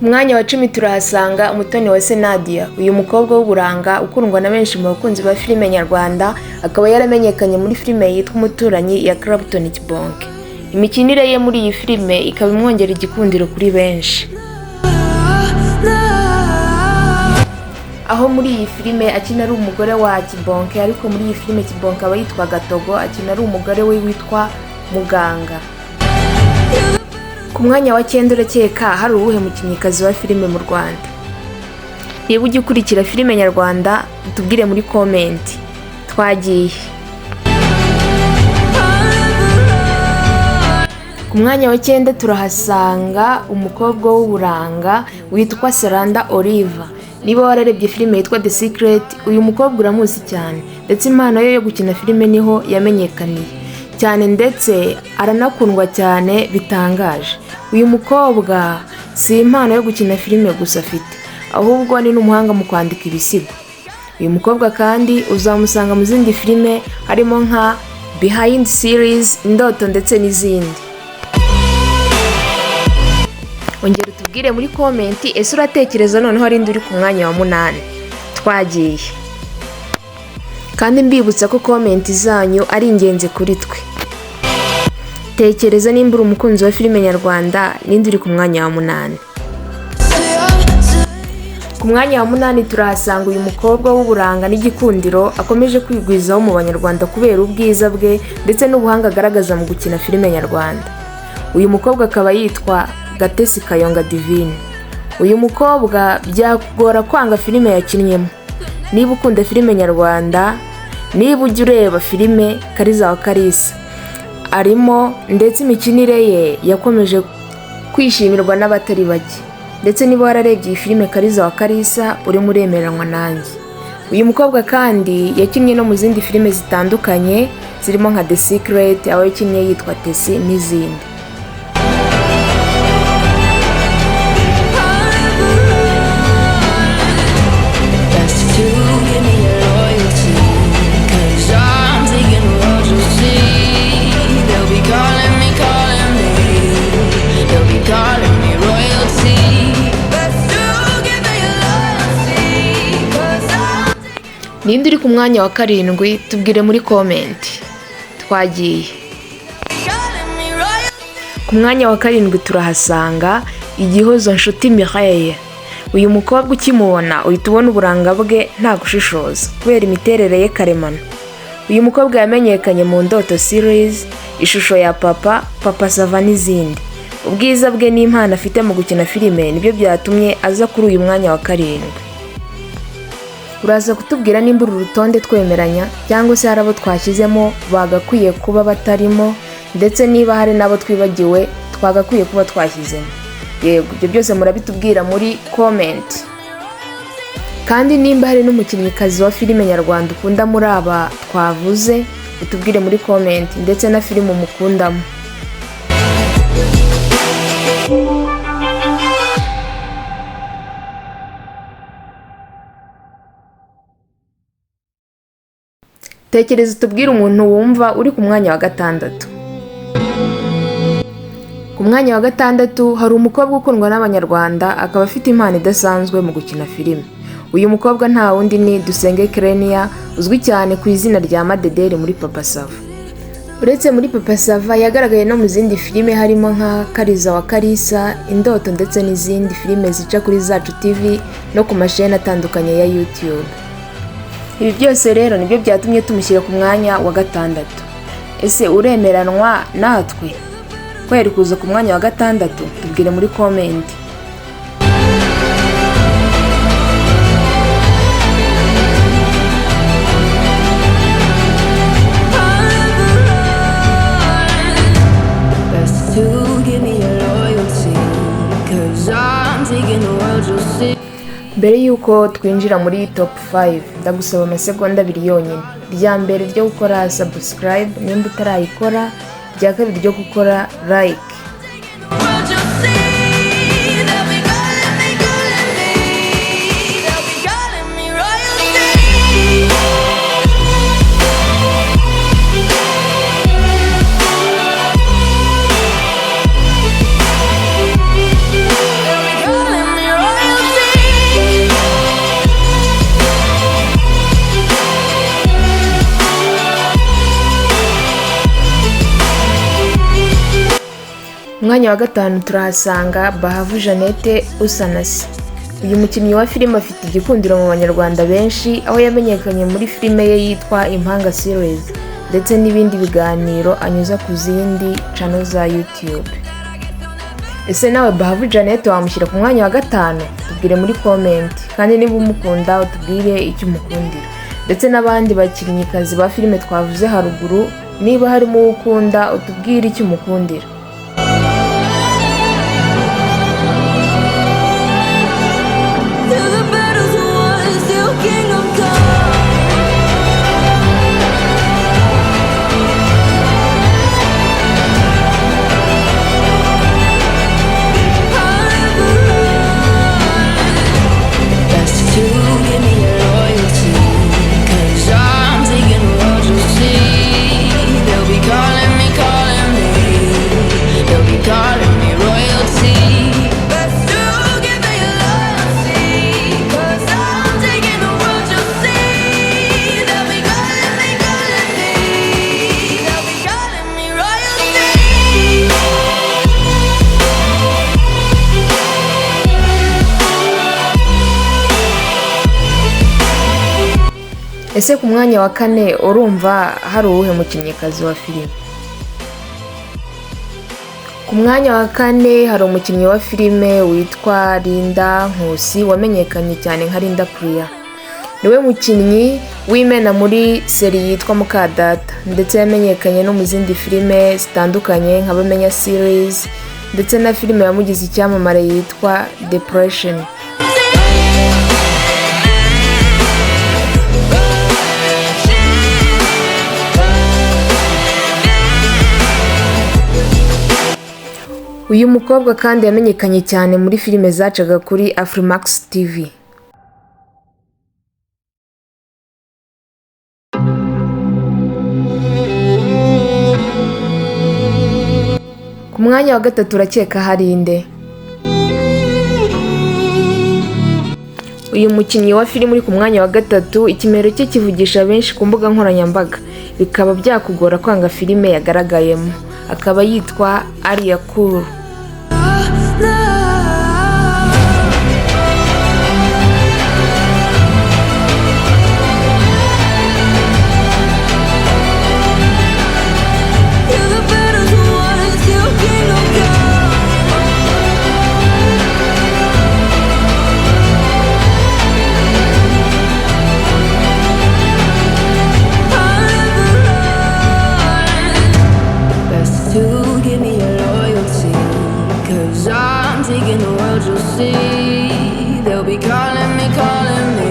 Ku mwanya wa 10 turahasanga Umutoni wa Senadia. Uyu mukobwa w'uburanga ukundwa na benshi mu bakunzi ba filime nyarwanda, akaba yaramenyekanye muri filime yitwa Umuturanyi ya Clapton Kibonke. Imikinire ye muri iyi filime ikaba imwongera igikundiro kuri benshi. Aho muri iyi filime akina ari umugore wa Kibonke, ariko muri iyi filime Kibonke aba yitwa Gatogo, akina ari umugore we witwa Muganga. Ku mwanya wa 9 urakeka hari uwuhe mukinnyikazi wa filime mu Rwanda? Niba ujya ukurikira filime nyarwanda utubwire muri comment. Twagiye. Ku mwanya wa 9 turahasanga umukobwa w'uburanga witwa Saranda Oliva. Niba wararebye filime yitwa The Secret, uyu mukobwa uramuzi cyane, ndetse impano ye yo gukina filime niho yamenyekaniye cyane, ndetse aranakundwa cyane bitangaje. Uyu mukobwa si impano yo gukina filime gusa afite, ahubwo ni n'umuhanga mu kwandika ibisigo. Uyu mukobwa kandi uzamusanga mu zindi filime harimo nka Behind Series, Indoto ndetse n'izindi. Ongera utubwire muri comment, ese uratekereza noneho ari uri ku mwanya wa 8? Twagiye. Kandi mbibutsa ko comment zanyu ari ingenzi kuri twe. Tekereza nimba uri umukunzi wa filime nyarwanda, ninde uri ku mwanya wa 8? Ku mwanya wa 8 turahasanga uyu mukobwa w'uburanga n'igikundiro akomeje kwigwizaho mu banyarwanda kubera ubwiza bwe ndetse n'ubuhanga agaragaza mu gukina filime nyarwanda. Uyu mukobwa akaba yitwa Gatesi Kayonga Divine. Uyu mukobwa byakugora kwanga filime yakinnyemo. Niba ukunda filime nyarwanda, niba ujya ureba filime Kariza wa Kalisa, arimo, ndetse imikinire ye yakomeje kwishimirwa n'abatari bake. Ndetse niba wararebye iyi filime Kariza wa Kalisa, urimo uremeranywa nanjye. Uyu mukobwa kandi yakinnye no mu zindi filime zitandukanye zirimo nka The Secret, aho yakinnye yitwa Tesi n'izindi. Ninde uri ku mwanya wa 7? Tubwire muri comment. Twagiye. Ku mwanya wa 7 turahasanga Igihozo Nshuti Mireille. Uyu mukobwa ukimubona uhita ubona uburanga bwe nta gushishoza kubera imiterere ye karemano. Uyu mukobwa yamenyekanye mu Ndoto series, Ishusho ya Papa, Papa Sava n'izindi. Ubwiza bwe n'impano afite mu gukina filime nibyo byatumye aza kuri uyu mwanya wa 7. Uraza kutubwira nimba uru rutonde twemeranya cyangwa se hari abo twashyizemo bagakwiye kuba batarimo, ndetse niba hari n'abo twibagiwe twagakwiye kuba twashyizemo. Yego, ibyo byose murabitubwira muri comment. Kandi nimba hari n'umukinnyikazi wa filime nyarwanda ukunda muri aba twavuze, utubwire muri comment, ndetse na filime umukundamo. Tekereza utubwire umuntu wumva uri ku mwanya wa 6. Ku mwanya wa 6 hari umukobwa ukundwa n'abanyarwanda, akaba afite impano idasanzwe mu gukina filime. Uyu mukobwa nta wundi ni Dusenge Krenia, uzwi cyane ku izina rya Madederi muri Papa Sava. Uretse muri Papa Sava yagaragaye no mu zindi filime harimo nka Kariza wa Kalisa, Indoto ndetse n'izindi filime zica kuri Zacu TV no ku masheni atandukanye ya YouTube. Ibi byose rero nibyo byatumye tumushyira ku mwanya wa 6. Ese uremeranwa natwe ko yari kuza ku mwanya wa 6? Tubwire muri comment. Mbere y'uko twinjira muri top 5, ndagusaba amasegonda 2 yonyine. Irya mbere ryo gukora subscribe nimba utarayikora, irya kabiri ryo gukora like. Ku mwanya wa gatanu turahasanga Bahavu Jeannette Usanase. Uyu mukinnyi wa filime afite igikundiro mu banyarwanda benshi, aho yamenyekanye muri filime ye yitwa Impanga Series ndetse n'ibindi biganiro anyuza ku zindi channel za YouTube. Ese nawe Bahavu Jeannette wamushyira ku mwanya wa gatanu? Tubwire muri comment, kandi niba umukunda utubwire icyo umukundira, ndetse n'abandi bakinnyikazi ba filime twavuze haruguru, niba harimo uwo ukunda utubwire icyo umukundira. Till the battle's won, till kingdom come. I'll never run. Best to give me your loyalty, 'cause I'm taking the world, you'll see. They'll be calling me, calling me. They'll be calling me royalty. Best to give me your loyalty, 'cause I'm taking the world, you'll see. They'll be calling me, calling me. They'll be calling me royalty. Ese ku mwanya wa kane urumva hari uwuhe mukinnyikazi wa filime? Ku mwanya wa kane hari umukinnyi wa filime witwa Linda Nkusi, wamenyekanye cyane nka Linda Priya. Niwe mukinnyi w'imena muri seri yitwa Mukadata, ndetse yamenyekanye no mu zindi filime zitandukanye nka Bamenya Series ndetse na filime yamugize icyamamare yitwa Depression. Uyu mukobwa kandi yamenyekanye cyane muri filime zacaga kuri Afrimax TV. Ku mwanya wa gatatu urakeka hari inde? Uyu mukinnyi wa filime uri ku mwanya wa gatatu, ikimero cye kivugisha benshi ku mbuga nkoranyambaga, bikaba byakugora kwanga filime yagaragayemo. Akaba yitwa Alliah Cool. Till the battle's won, till kingdom come. I'll never run. Best to give me your loyalty, 'cause I'm taking the world, you'll see. They'll be calling me, calling me.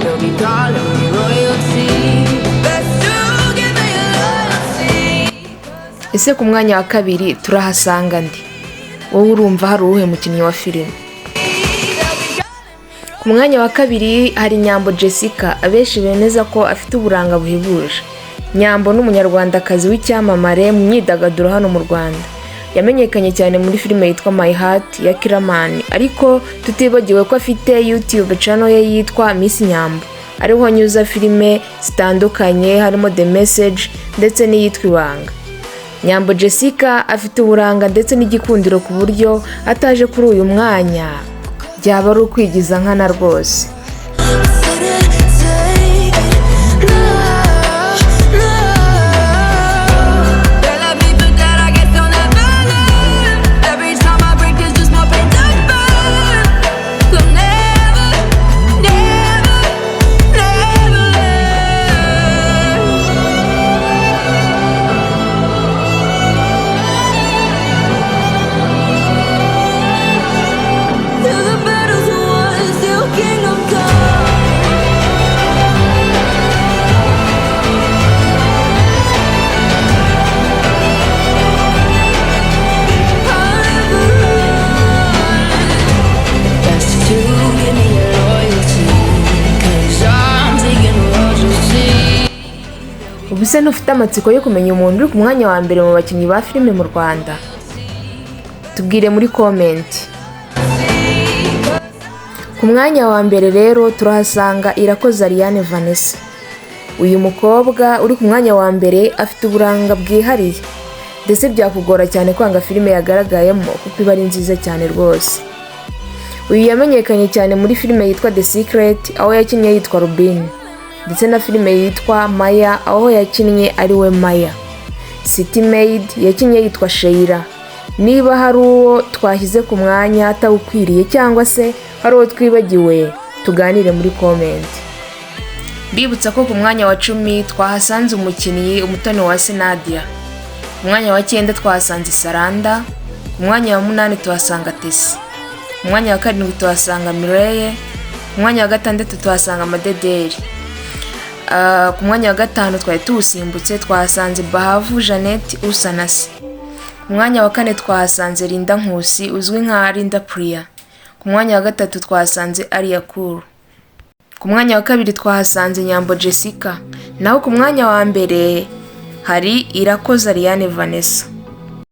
They'll be calling me royalty. Best to give me your loyalty. Ese ku mwanya wa kabiri turahasanga ndi? Wowe urumva hari uwuhe mukinnyi wa filime? Ku mwanya wa kabiri hari Nyambo Jessica, abenshi bemeza ko afite uburanga buhebuje. Nyambo ni umunyarwandakazi w'icyamamare mu myidagaduro hano mu Rwanda. Yamenyekanye cyane muri filime yitwa My Heart ya Killaman, ariko tutibagiwe ko afite YouTube channel ye yitwa Miss Nyambo, ariho anyuza filime zitandukanye harimo The Message ndetse n'iyitwa Ibanga. Nyambo Jessica afite uburanga ndetse n'igikundiro ku buryo ataje kuri uyu mwanya byaba ari ukwigiza nkana rwose. Couldn't take it, no, no. They love me, but that I guess they'll never learn. Every time I break, there's just more pain to burn. They'll never, never, never learn. Till the battle's won, till kingdom come. I'll never run. Best to give me your loyalty, 'cause I'm taking the world, you'll see. Ubu se ntufite amatsiko yo kumenya umuntu uri ku mwanya wa mbere mu bakinnyi ba filime mu Rwanda? Tubwire muri comment. Ku mwanya wa mbere rero turahasanga Irakoze Ariane Vanessa. Uyu mukobwa uri ku mwanya wa mbere afite uburanga bwihariye. Ndetse byakugora cyane kwanga filime yagaragayemo kuko iba ari nziza cyane rwose. Uyu yamenyekanye cyane muri filime yitwa The Secret, aho yakinnye yitwa Rubin, ndetse na filime yitwa Maya, aho yakinnye ari we Maya. City Maid yakinnye yitwa Sheila. Niba hari uwo twashyize ku mwanya atawukwiriye cyangwa se hari uwo twibagiwe, tuganire muri comment. Mbibutsa ko ku mwanya wa 10 twahasanze umukinnyi Umutoni wa Nadia. Ku mwanya wa 9 twahasanze Saranda. Ku mwanya wa 8 tuhasanga Tesi. Ku mwanya wa 7 tuhasanga Mireille. Ku mwanya wa 6 tuhasanga Madederi. Ku mwanya wa 5 twari tuwusimbutse, twahasanze Bahavu Jeannette Usanase. Ku mwanya wa 4 twahasanze Linda Nkusi uzwi nka Linda Priya. Ku mwanya wa 3 twahasanze Alliah Cool. Ku mwanya wa 2 twahasanze Nyambo Jessica. Naho ku mwanya wa 1 hari Irakoze Ariane Vanessa.